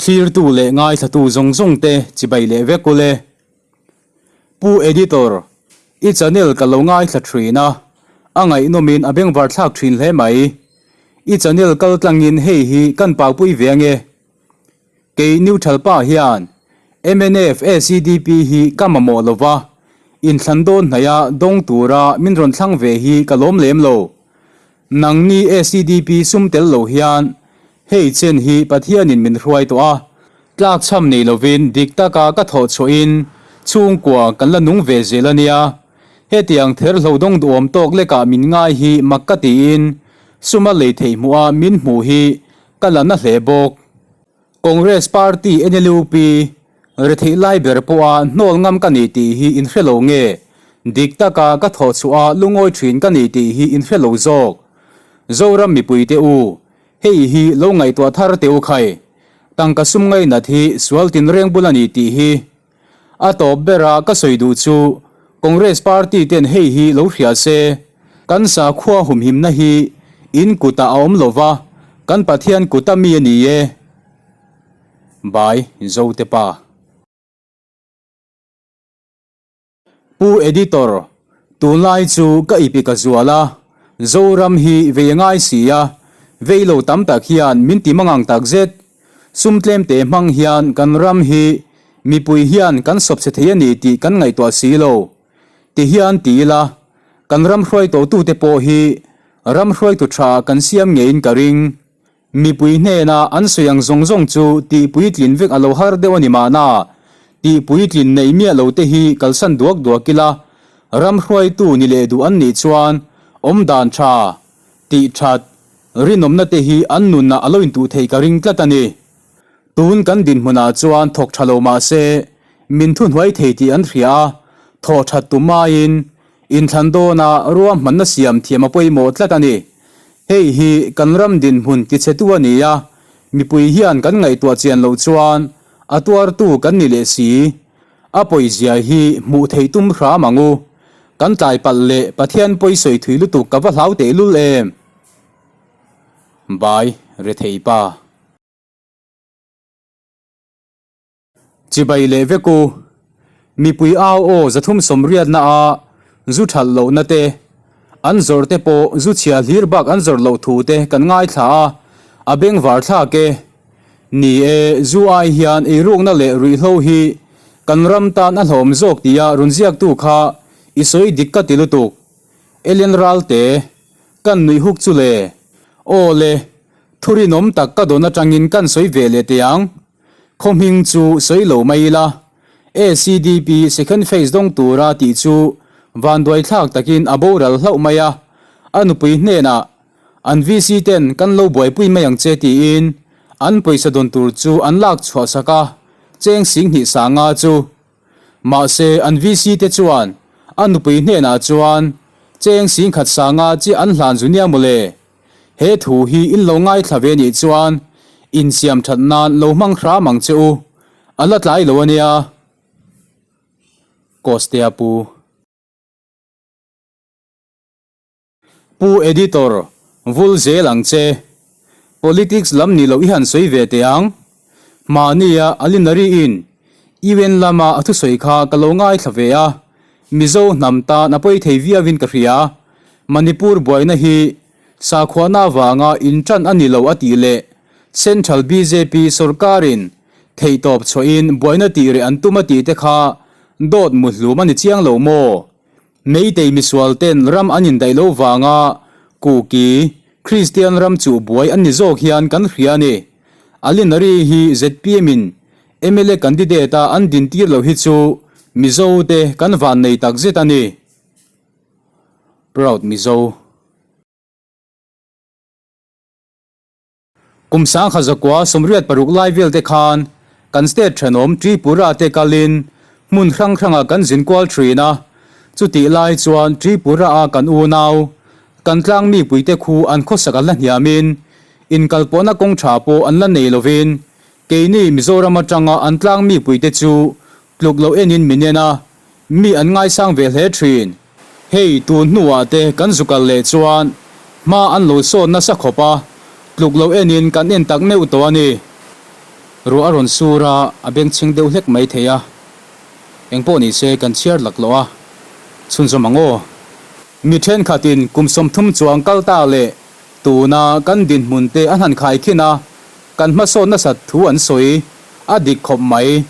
Thlirtu leh ngaithlatu zawng zawng te chibai leh vek ule. Pu Editor, i channel ka lo ngaithla thin a, a ngaihnawmin a bengvar thlak thin hle mai. I channel kal tlangin hei hi kan paupui ve ange. Kei neutral pa hian mnf ACDP hi ka mamawh lo va, inthlan dawn hnaia dawng tura min rawn thlang ve hi ka lawm lem lo. Nangni ACDP sum tel lo hian hei chen hi Pathianin min hruai tawh a, tlakchham nei lovin dik taka ka thawh chhuahin chhungkua kan la nung ve zel a nia. Hetiang therhlo dawng duhawm tawk lekah min ngai hi mak ka tiin suma lei theih hmuha min hmuh hi Ka la na hle bawk. Congress Party NLUP retheih lai ber pawha hnawl ngam ka ni tih hi in hre lo nge? Dik taka ka thawh chhuah a lungawi thin ka ni tih hi in hre lo zawk. Zoram mipuite u, hei hi lo ngaihtuah thar teh u khai. Tangka sum ngainat hi sual tinreng bul a ni tih hi. A tawp bera ka sawi duh chu Congress party ten hei hi lo hria se, kan sakhua humhimna hi in kutah a awm lova, kan Pathian kuta mi a ni e. By Zote Pa. Pu Editor, tunlai chu ka ipi ka zual a, Zoram hi vei a ngai si a, vei lo tam tak hian min ti mangang tak zet. Sum tlem te hmang hian kan ram hi mipui hian kan sawp chhe thei a ni tih kan ngaihtuah si lo. Ti hian ti ila, kan ram hruaitawhtute pawh hi ram hruaitu tha kan siam ngeiin ka ring. Mipui hnena an sawi ang zawng zawng chu tih puitlin vek a lo har deuh a ni mahna, tih puitlin neih miah lo te hi kalsan duak duak ila, ram hruaitu ni leh duh an nih chuan awm dan tha, tih that, rinawmna te hi an nunah a lo intuh theih ka ring tlat a ni. Tun kan dinhmunah chuan thawk tha lo mah se, min thuhnuai thei tih an hria a, thawh that tum aiin Inthlan dawna ruahmanna siam thiam a pawimawh tlat a ni. Hei hi kan ram dinhmun tichhetu a ni a, mipui hian kan ngaihtuah chian loh chuan a tuartu kan ni leh si. A pawizia hi hmuh theih tum hram ang u. Kan tlai palh leh Pathian pawi sawi thui lutuk ka va hlau tehlul em? Bai rethei pa. Chibai leh vek u. Mipui au aw 380 a zu that lohna te, an zawrh te pawh zu chhia hlir bak an zawrh loh thu te kan ngaithla a, a bengvar thlak e. Ni e, zu ai hian eirukna leh ruihhlo hi kan ram tan a hlawm zawk tia rawn ziaktu kha i sawi dik ka ti lutuk. Ellen Ralte, kan nuih huk chu le. Aw le, thurinawm tak ka dawn atangin kan sawi ve leh teh ang. Khaw hming chu sawi lo mai ila, ACDP second phase dawng tura tih chu vanduai thlak takin a boral hlauh mai a, a nupui hnenah an VC ten kan lo buaipui mai ang che tiin an pawisa dawn tur chu an lak chhuah sak a, cheng 20 sanga chu. Mahse an VC te chuan a nupui hnenah chuan cheng 10,000 sanga chiah an hlan zu nia mawle. He thu hi in lo ngaithla ve nih chuan insiam that nan lo hmang hram ang che u, a la tlai lo a nia. Kostea Pu. Pu Editor, vul zel ang che. Politics lam ni lo i han sawi ve teh ang. Mahnia Alinari in UN lama a thusawi kha ka lo ngaithla ve a, Mizo hnam tan a pawi thei viau in ka hria. Manipur buaina hi sakhuana avanga inṭan a ni lo a tih leh Central bjp sorkarin theihtawp chhuahin buaina tih reh an tum a tih te kha dawt muhlum a ni chiang lo maw? Meitei misual ten ram an indaih lo vanga Kuki Kristian ram chuh buai an ni zawk hian kan hria a ni. Alinari hi zpm in mla candidate a an dintir lo hi chu Mizo te kan vannei takzet a ni. Proud Mizo. Kum 1986 lai vel te khan kan state thenawm Tripura te kalin hmun hrang hrangah kan zin kual thin a, chutih lai chuan Tripura a kan unau, kan tlang mipuite khu an khawsak an la hniamin inkalpawhna kawng tha pawh an la nei lovin keini Mizoram atanga an tlang mipuite chu tluk loh enin min en a, Mi an ngaisang ve hle thin. Hei tun hnuah te kan zu kal leh chuan hma an lo sawn nasa khawp a, tluk lo enin kan en tak meuh tawh a ni. Ruah a rawn sur a, a bengchheng deuh hlek mai thei a. Engpawh ni se kan chhiar laklawh a, chhunzawm ang aw. Mi thenkhatin kum 30 chuang kal ta leh tuna kan dinhmun te an han khaikhin a, kan hmasawn nasat thu an sawi a dik khawp mai.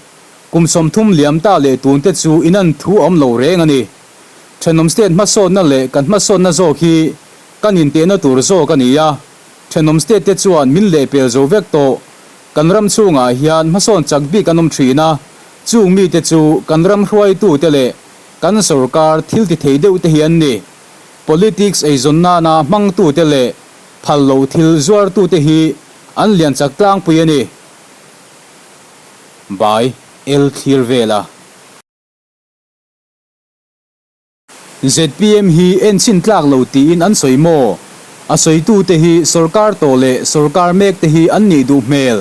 Kum 30 liam ta leh tun te chu inan thu a awm lo reng a ni. Thenawm state hmasawnna leh kan hmasawnna zawk hi kan intehna tur zawk a ni a, thenawm state te chuan min lehpel zo vek tawh. Kan ram chhungah hian hmasawn chak bik an awm thin a, chung mite chu kan ram hruaitute leh kan sorkar thil ti thei deuh te hi an ni. Politics eizawn nana hmangtute leh phal lo thil zuartute hi an lian chak tlangpui a ni. By El Thlir Vela. Zpm hi enchhin tlak lo tiin an sawi maw? A sawitute hi sorkar tawh leh sorkar mek te hi an nih duh hmel.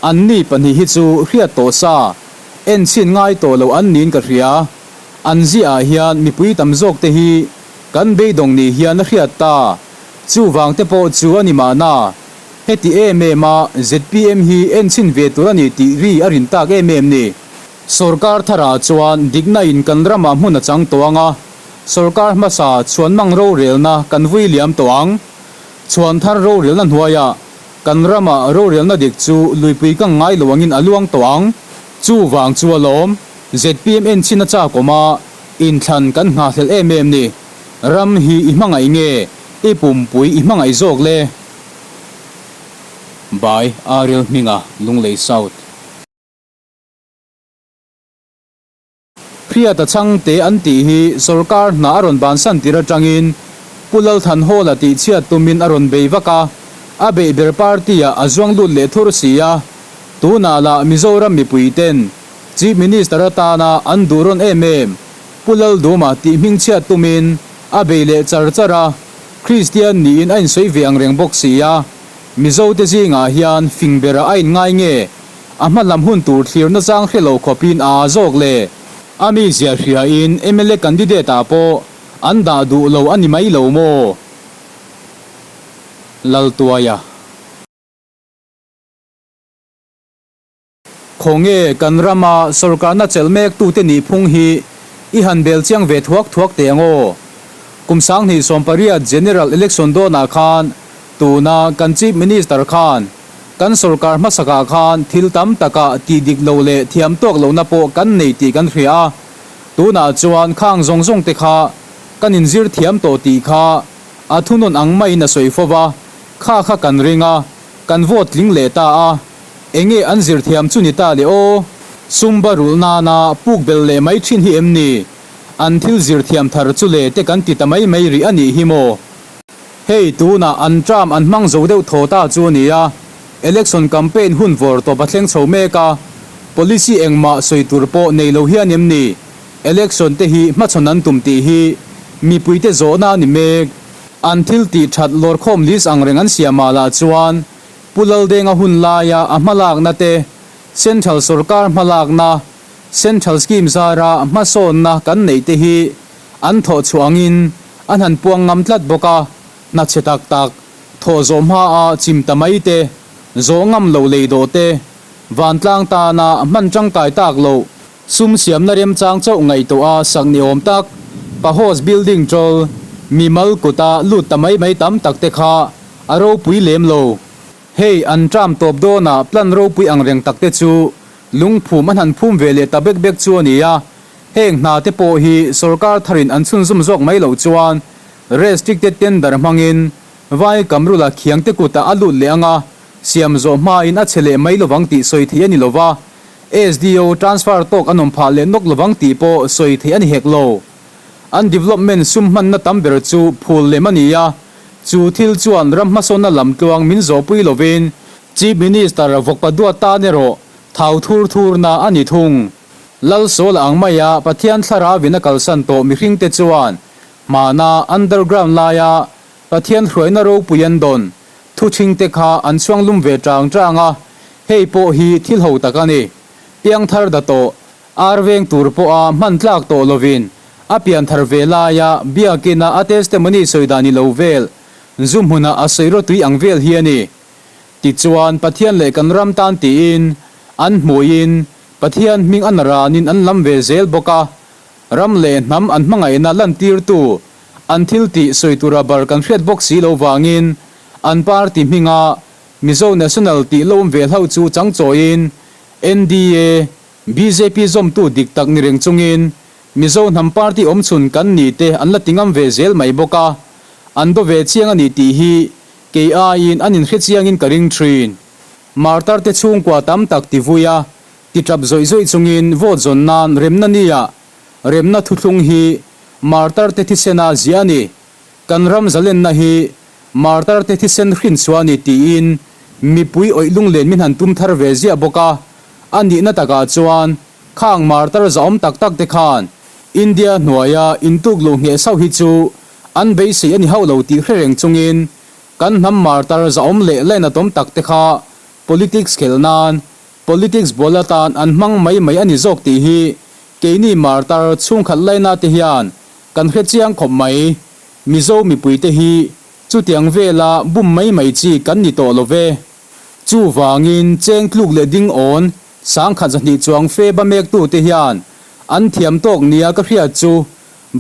An ni pahnih hi chu hriat tawh sa, enchhin ngai tawh lo an niin ka hria. An ziah ah hian mipui tam zawk te hi kan beidawng ni hian a hriat ta. Chuvang te pawh chu a ni mahna. Heti em em a zpm hi enchhin ve tur a ni tih ri a rin tak em em ni. Sorkar tharah chuan dikna in kan ramah hmun a chang tawh ang a, sorkar hmasa chhuanmang rorelna kan vui liam tawh ang. Chhuan thar rorelna hnuaiah kan ramah rorelna dik chu luipui kang ngai lo angin a luang tawh ang. Chuvang chu alawm, zpm enchhin a chak awm a, inthlan kan nghahhlelh em em ni. Ram hi i hmangaih nge, i pumpui i hmangaih zawk le? By Ariel Hminga, Lunglei South. Hriata chhangte an tih hi sorkar hna a rawn bansan tir atangin Pu Lalthanhawla tihchhiat tumin a rawn bei vak a, a beih ber party-ah a zuang lut leh thur si a. Tunah lah Mizoram mipui ten Chief Minister atana an duh rawn em em Pu Lalduma tih hmingchhiat tumin a bei leh char char a, Kristian niin a insawi ve ang reng bawk si a. Mizote zingah hian fing berah a inngai nge? A hma lam hun tur thlir nachang hre lo khawpin a aa zawk le. A mi ziah hriain mla candidate ah pawh an dah duh lo a ni mai lo maw? Laltuaia. Khawnge kan rama sorkarna chelh mek tute nih phung hi i han bel chiang ve thuak thuak teh ang aw. Kum 2018 General Election dawnah khan tuna kan Chief Minister khan Kan sorkar hmasakah khan thil tam takah tih dik lo leh thiam tawk lohna pawh kan nei tih kan hria a, tunah chuan khang zawng zawng te kha kan inzir thiam tawh tih kha a thunawn ang maiin a sawi fo va, kha kha kan ring a, kan vote tling leh ta a, enge an zir thiam chu ni ta le aw? Sum ba rulh nana puk bel leh mai thin hi em ni? An thil zir thiam thar chu le te kan ti ta mai mai rih a nih hi maw? Hei tunah an term an hmang zo deuh thaw ta chu a ni a, election campaign hun vawr tawp a thleng chho mek a, policy engmah sawi tur pawh nei lo hian em ni election te hi hmachhawn an tum tih hi mipuite zawhna a ni mek. An thil tih that lawrkhawm list ang reng an siam ah lah chuan Pu Laldenga hun laia a hmalakna te, Central sawrkar hmalakna, Central scheme zara hmasawnna kan neih te hi an thawh chhuah angin an han puang ngam tlat bawk a, hna chhe tak tak, thawh zawh hmaa chim ta mai te, zawh ngam lo lei dawh te, vantlang tana hman tangkai tak loh, sum siamna remchang chauh ngaihtuah a sak ni awm tak, Pahos building ṭawl, mimal kuta lut ta mai mai tam tak te kha a ropui lem lo. Hei an ṭam tawp dawnah plan ropui ang reng tak te chu lungphum an han phum ve leh ta bek bek chu a ni a, Heng hna te pawh hi sorkar tharin an chhunzawm zawk mai loh chuan restricted tender hmangin vai Kamrula khiang te kutah a lut leh ang a, siam zawh hmain a che leh mai lovang tih sawi theih a ni lova, SDO transfer tawk an awm phah leh nawk lovang tih pawh sawi theih a ni hek lo. An development sum hmanna tam ber chu phul lem a ni a, chu thil chuan ram hmasawnna lamtluang min zawhpui lovin Chief Minister Vawkpa duat tan erawh thau thur thurna a ni thung. Lalsawla ang maia Pathian thlarauin a kalsan tawh mihringte chuan hmana underground laia Pathian hruaina ropui an dawn thuchhingte kha an chhuang lum ve tang tang a, hei pawh hi thil ho tak a ni. Piangthar da tawh, ar veng tur pawha hman tlak tawh lovin a pianthar ve laia biakina a testimony sawi dan i lo vel, zu hmuna a sawi rawtui ang vel hi a ni. Tichuan Pathian leh kan ram tan tiin. An hmuiin Pathian hming a naranin an lam ve zel bawk a, ram leh hnam an hmangaihna lantirtu an thil tih sawi tura bar kan hriat bawk si lo vangin an party hminga Mizo National tih lo awm ve hlauh chu changchawiin NDA, bjp zawmtu dik tak ni reng chungin Mizo hnam party awmchhun kan ni te an la ti ngam ve zel mai bawk a, an do ve chiang a ni tih hi kei aiin an inhre chiangin ka ring thin. Martar te chhungkua tam tak ti vui a, ti tap zawih zawih chungin vote zawn nan remna nia remna thuthlung hi Martar te thisen a ziah a ni. Kan ram zalenna hi Martar te thisen hrin chhuah a ni tiin mipui awih lunglen min han tum thar ve ziah bawk a, a nihna takah chuan khang Martar zahawm tak tak te khan India hnuaia intuk luh ngheh sauh hi chu an beisei a ni hauh lo tih hre reng chungin Kan hnam martar zahawm leh lainatawm tak te kha politics khelh nan, politics bual atan an hmang mai mai a ni zawk tih hi keini martar chhungkhat laina te hian kan hre chiang khawp mai. Mizo mipui te hi chutiang vela bum mai mai chi kan ni tawh lo ve. Chuvangin cheng tluk leh ding awn 1200 chuang fe ba mektu te hian an thiam tawk nia ka hriat chu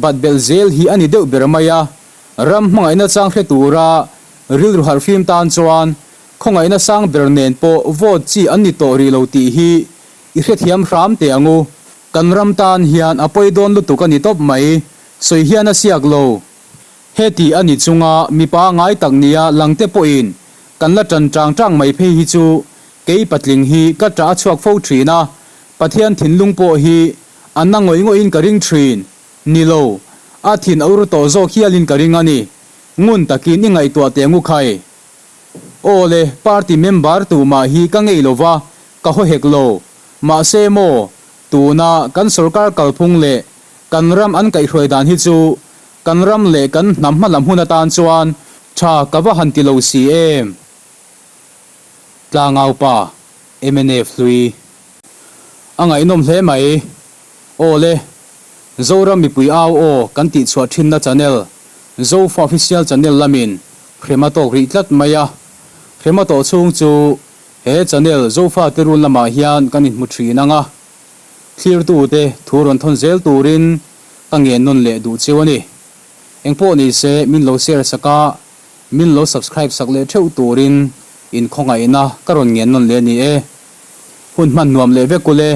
bat belh zel hi a ni deuh ber mai a. Ram hmangaihna chang hre tura rilru harhfim tan chuan khawngaihna sang ber nen pawh vote chi an ni tawh rih lo tih hi i hrethiam hram teh ang u. Kan ram tan hian a pawi dawn lutuk a ni tawp mai, sawi hian a siak lo. Heti a ni chunga mipa ngai tak nia langte pawhin kan la tan tang tang mai phei hi chu kei patling hi ka ṭah a chhuak fo ṭhin a, Pathian thinlung pawh hi a na ngawih ngawih in ka ring ṭhin. Ni lo, a thin a ur tawh zawk hialin ka ring a ni. Ngun takin i ngaihtuah teh ngu khai. Aw le, party member tumah hi ka ngei lo va, ka haw hek lo. Mahse maw, tuna kan sorkar kalphung leh kan ram an kaihhruai dan hi chu kan ram leh kan hnam hmalam hun atan chuan tha ka va han ti lo si em? Tlangaupa, mnf hlui. A ngaihnawm hle mai. Aw le, Zoram mipui au aw kan tih chhuah thinna channel, Zofa Official Channel lamin hrem a tawk rih tlat mai a. Hrem a tawh chhung chu he channel Zofa te run lamah hian kan inhmu thin ang a. Thlirtute thu rawn thawn zel turin ka ngen nawn leh duh chiu a ni. Engpawh ni se min lo share sak a, min lo subscribe sak leh theuh turin inkhawngaihna ka rawn ngen nawn leh a ni e. Hun hman nuam leh vek ule.